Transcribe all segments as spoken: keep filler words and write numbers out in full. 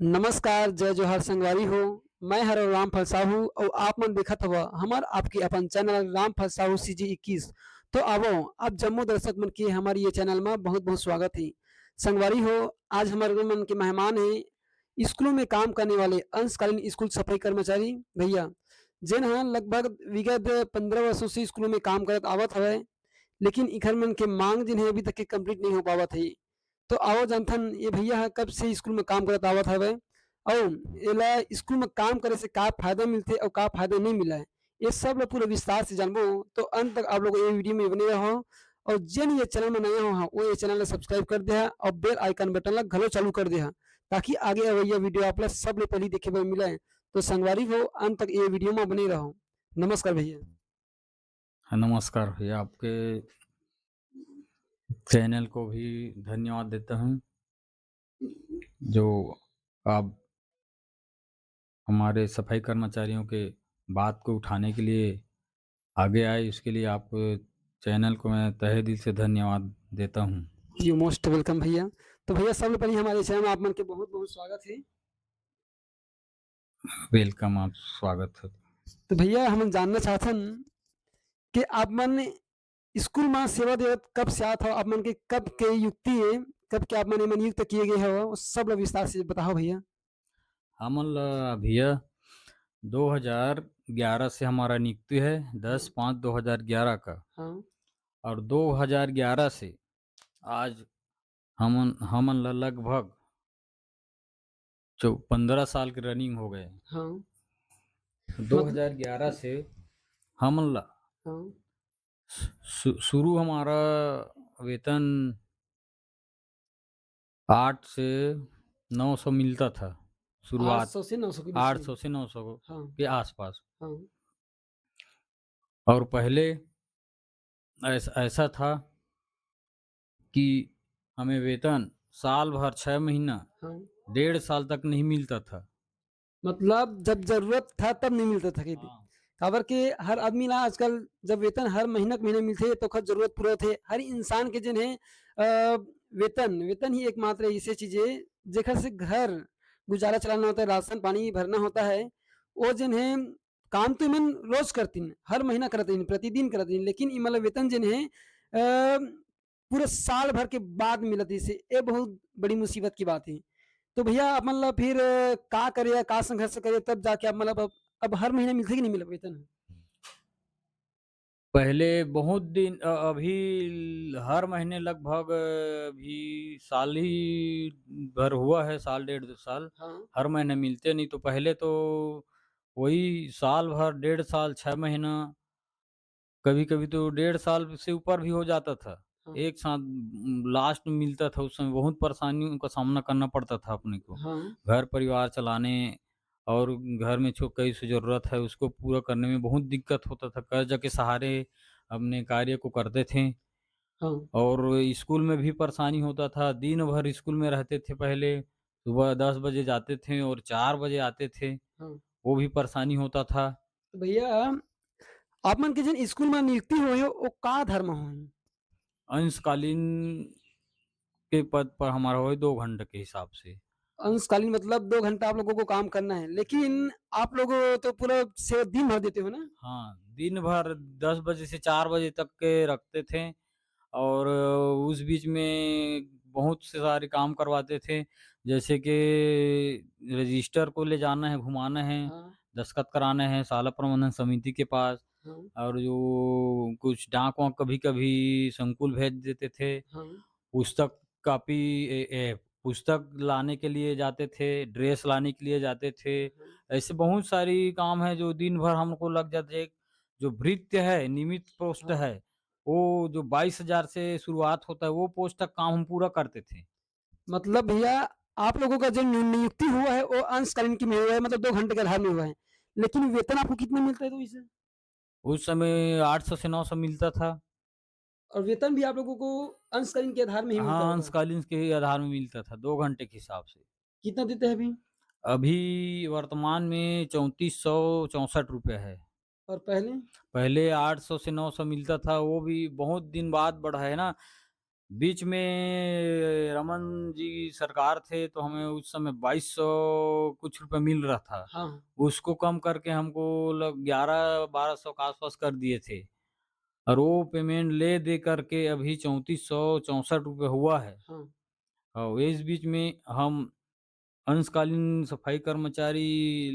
नमस्कार, जय जोहार संगवारी हो, मैं हर रामफल साहू अउ आप मन देखत हव हमर आपके अपन चैनल रामफल साहू सीजी इक्कीस। तो आवो, आप जम्मो दर्शक मन के हमारे ये चैनल में बहुत बहुत स्वागत है। संगवारी हो, आज हमारे मन के मेहमान है स्कूलों में काम करने वाले अंशकालीन स्कूल सफाई कर्मचारी भैया, जेन ह लगभग विगत पंद्रह वर्षों से स्कूलों में काम करत आवत हवय, लेकिन इखर मन के मांग जिन है अभी तक के कंप्लीट नहीं हो पावत है। तो आओ जानथन ये भैया ह कब से स्कूल में काम करत आवत हवय अउ एला स्कूल में काम करे से का फायदा मिलथे अउ का फायदा नहीं मिला है, ये सब ल पूरा विस्तार से जानबो। तो अंत तक आप लोग ये वीडियो में बने रहो अउ जेन ये चैनल में नया हो हा, वो ये चैनल ला सब्सक्राइब कर दे हा अउ बेल आइकन बटन ला घलो चालू कर दे हा, ताकि आगे अवैया वीडियो आप ला सबले पहली देखे बर मिले। तो संगवारी हो, अंत तक ये वीडियो में बने रहो। नमस्कार भैया। हाँ, नमस्कार भैया, आपके चैनल को भी धन्यवाद देता हूँ, जो आप हमारे सफाई कर्मचारियों के बात को उठाने के लिए आगे आए, इसके लिए आप चैनल को मैं तहे दिल से धन्यवाद देता हूँ। यू मोस्ट वेलकम भैया। तो भैया, सबले पहले हमारे चैनल में आप मन के बहुत बहुत स्वागत है। वेलकम, आप स्वागत है। तो भैया, हम जानना चाहथन कि आप मन स्कूल में सेवा देवत कब से आत हो, आप मन के कब के युक्ति है, कब के आप मन एमन नियुक्त किए गए हो, वो सब ला विस्तार से बताओ भैया। हमन ला भैया दो हज़ार ग्यारह से हमारा नियुक्ति है, दस पाँच दो हज़ार ग्यारह का। हाँ। और दो हज़ार ग्यारह से आज हमन हमन ला लगभग चौ पंद्रह साल के रनिंग हो गए। हाँ। दो हज़ार ग्यारह से हमन ला हाँ। शु- शुरू हमारा वेतन आठ से नौ सौ मिलता था शुरुआत। आठ सौ से नौ सौ के बीच में। आठ सौ से नौ सौ हाँ। के आसपास। हाँ। और पहले ऐसा ऐसा था कि हमें वेतन साल भर, छह महीना, हाँ। डेढ़ साल तक नहीं मिलता था। मतलब जब जरूरत था तब नहीं मिलता था खेती। हाँ। काबर के हर आदमी ला आजकल जब वेतन हर महीना के महीना मिलथे तो ओखर जरूरत पूरा होथे। हर इंसान के जेन है अ, वेतन, वेतन ही एकमात्र ऐसे चीज है जेखर से घर गुजारा चलाना होता है, राशन पानी भरना होता है। वो जेन है काम तो इमन रोज करतीन, हर महीना करतीन, प्रतिदिन करतीन, लेकिन इमन ला वेतन जेन है अ, पूरा साल भर के बाद मिलत इसे, ये बहुत बड़ी मुसीबत की बात है। तो भैया, आप मन ला फिर अ, का करे या का संघर्ष करे तब जाके आप मतलब अब, अब हर महीना मिलथे कि नहीं मिलत वेतन? पहले बहुत दिन, अ, अभी ल- हर महीने लगभग, अ, अभी साल ही भर हुआ है, साल डेढ़ साल। हाँ। हर महीने मिलते नहीं, तो पहले तो वही साल भर, डेढ़ साल, छह महीना, कभी कभी तो डेढ़ साल से ऊपर भी हो जाता था। हाँ। एक साथ लास्ट में मिलता था, उस समय बहुत परेशानियों का सामना करना पड़ता था अपने को। हाँ। घर परिवार चलाने और घर में छो कई सौ जरूरत है, उसको पूरा करने में बहुत दिक्कत होता था। कर्ज के सहारे अपने कार्य को करते थे। हाँ। और स्कूल में भी परेशानी होता था, दिन भर स्कूल में रहते थे। पहले सुबह दस बजे जाते थे और चार बजे आते थे। हाँ। वो भी परेशानी होता था। तो भैया, आप मन के जन स्कूल में नियुक्ति होए हो, वो का धर्म होए? अंशकालीन के पद पर हमारा होए दो घंटे के हिसाब से। अंशकालीन मतलब दो घंटा आप लोगों को काम करना है, लेकिन आप लोग तो पूरा सेवा दिन भर देते हो ना? हाँ, दिन भर दस बजे से चार बजे तक के रखते थे और उस बीच में बहुत से सारे काम करवाते थे, जैसे कि रजिस्टर को ले जाना है, घुमाना है, हाँ। दस्तखत कराना है शाला प्रबंधन समिति के पास, हाँ। और जो कुछ डाक वाक कभी-कभी संकुल भेज देते थे, हाँ। पुस्तक कॉपी, ए, ए, पुस्तक लाने के लिए जाते थे, ड्रेस लाने के लिए जाते थे। हाँ। ऐसे बहुत सारी काम है जो दिन भर हमको लग जाते। एक जो भृत्य है, नियमित पोस्ट हाँ। है, वो जो बाईस हज़ार से शुरुआत होता है, वो पोस्ट तक काम हम पूरा करते थे। मतलब भैया, आप लोगों का जो नि-, नियुक्ति हुआ है, वो अंशकालीन की में हुआ है, मतलब दो घंटे के आधार में हुआ है, लेकिन वेतन आपको कितना मिलता है तो इसे? उस समय आठ सौ से नौ सौ मिलता था। और वेतन भी आप लोगों को अंशकालीन के आधार में ही मिलता हाँ, होगा? अंशकालीन के ही आधार में मिलता था, दो घंटे के हिसाब से। कितना देते हैं अभी? अभी वर्तमान में चौंतीस सौ चौंसठ रुपये है। और पहले? पहले आठ सौ से नौ सौ मिलता था, वो भी बहुत दिन बाद बढ़ा है ना। बीच में रमन जी सरकार थे, तो हमें उस समय बाईस सौ कुछ रुपए मिल रहा था। हाँ। उसको कम करके हमको लग ग्यारह बारह सौ के आसपास कर दिए थे, और वो पेमेंट ले दे करके अभी चौंतीस सौ चौंसठ रुपये हुआ है। हाँ। और इस बीच में हम अंशकालीन सफाई कर्मचारी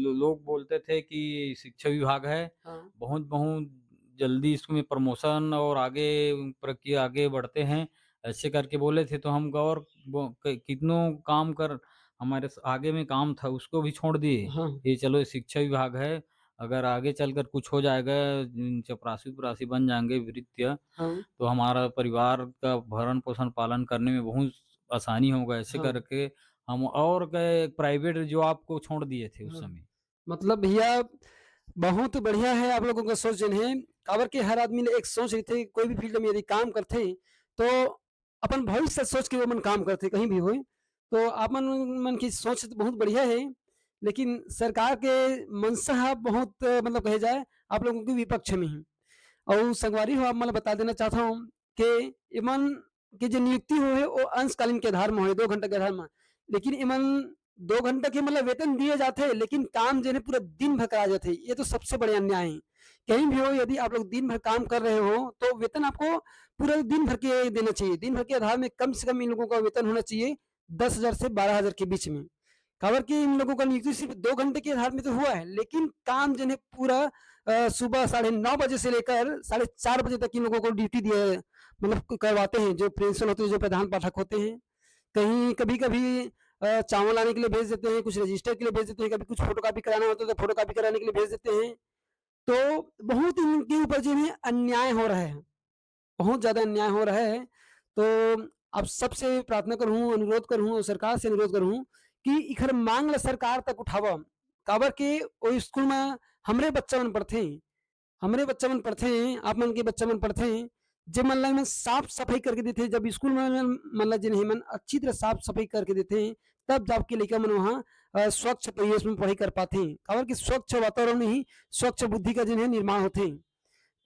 लो-, लोग बोलते थे कि शिक्षा विभाग है, हाँ। बहुत बहुत जल्दी इसमें प्रमोशन और आगे प्रक्रिया आगे बढ़ते हैं, ऐसे करके बोले थे। तो हम गौर ब- क- कितनों काम कर हमारे स- आगे में काम था, उसको भी छोड़ दिए हाँ। कि चलो, ये शिक्षा विभाग है, अगर आगे चलकर कुछ हो जाएगा, इन चपरासी उपरासी बन जाएंगे भृत्य, हाँ। तो हमारा परिवार का भरण पोषण पालन करने में बहुत आसानी होगा। ऐसे हाँ। करके हम और गए, प्राइवेट जॉब को छोड़ दिए थे उस हाँ। समय। मतलब भैया, बहुत बढ़िया है आप लोगों का सोच जन है। काबर के हर आदमी ने एक सोच रही थे, कोई भी फील्ड में यदि काम करते तो अपन भविष्य सोच के वो मन काम करते कहीं भी होए। तो आप मन मन की सोच तो बहुत बढ़िया है, लेकिन सरकार के मंशा ह बहुत, मतलब कहे जाए, आप लोगों के विपक्ष में ही। और संगवारी हो, आप मन ल बता देना चाहता हूँ कि एमन के जो नियुक्ति हो है वो अंशकालीन के आधार में हो, दो घंटा के आधार में। लेकिन एमन दो घंटा के मतलब वेतन दिए जाते हैं, लेकिन काम जो है पूरा दिन भर करा जाते हैं। ये तो सबसे बड़े अन्याय है। कहीं भी हो, यदि आप लोग दिन भर काम कर रहे हो तो वेतन आपको पूरा दिन भर के देना चाहिए। दिन भर के आधार में कम से कम इन लोगों का वेतन होना चाहिए दस हजार से बारह हजार के बीच में। काबर कि इन लोगों का नियुक्ति सिर्फ दो घंटे के आधार में तो हुआ है, लेकिन काम जो है पूरा, अ, सुबह साढ़े नौ बजे से लेकर साढ़े चार बजे तक इन लोगों को ड्यूटी दिया, मतलब क-, करवाते हैं। जो प्रिंसिपल होते हैं, जो प्रधान पाठक होते हैं, कहीं कभी कभी अ, चावल लाने के लिए भेज देते हैं, कुछ रजिस्टर के लिए भेज देते हैं, कभी कुछ फोटोकॉपी कराना होता है तो फोटोकॉपी कराने के लिए भेज देते हैं। तो बहुत इनके ऊपर जो है अन्याय हो रहा है, बहुत ज्यादा अन्याय हो रहा है। तो आप सबसे प्रार्थना करूँ, अनुरोध करूँ और सरकार से अनुरोध करूँ कि इखर मांग ला सरकार तक उठावा। काबर के ओ स्कूल में हमरे बच्चा मन पढ़थे, हमरे बच्चा मन पढ़थे, आप मन के बच्चा मन पढ़थे, जे मन ला एमन साफ सफाई करके देथे। जब स्कूल में मन ला जेन हे मन अच्छी तरह साफ सफाई करके देथे, तब जाके लइका मन वहाँ, अ, स्वच्छ परिवेश में पढ़ाई कर पाथे। काबर कि स्वच्छ वातावरण में ही स्वच्छ बुद्धि का जेन हे निर्माण होथे।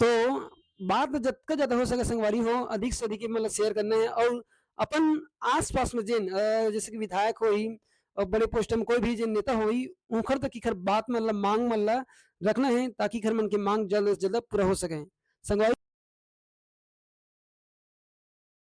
तो बात जतका ज्यादा हो सके संगवारी हो, अधिक से अधिक एमन ला शेयर करना है और अपन आसपास में जेन, अ, जैसे कि विधायक होही और बड़े पोस्ट में कोई भी जेन नेता होही, उखर तक इखर बात मन ला, मांग मन ला रखना है, ताकि इखर मन के मांग जल्द से जल्द पूरा हो सके। संगवारी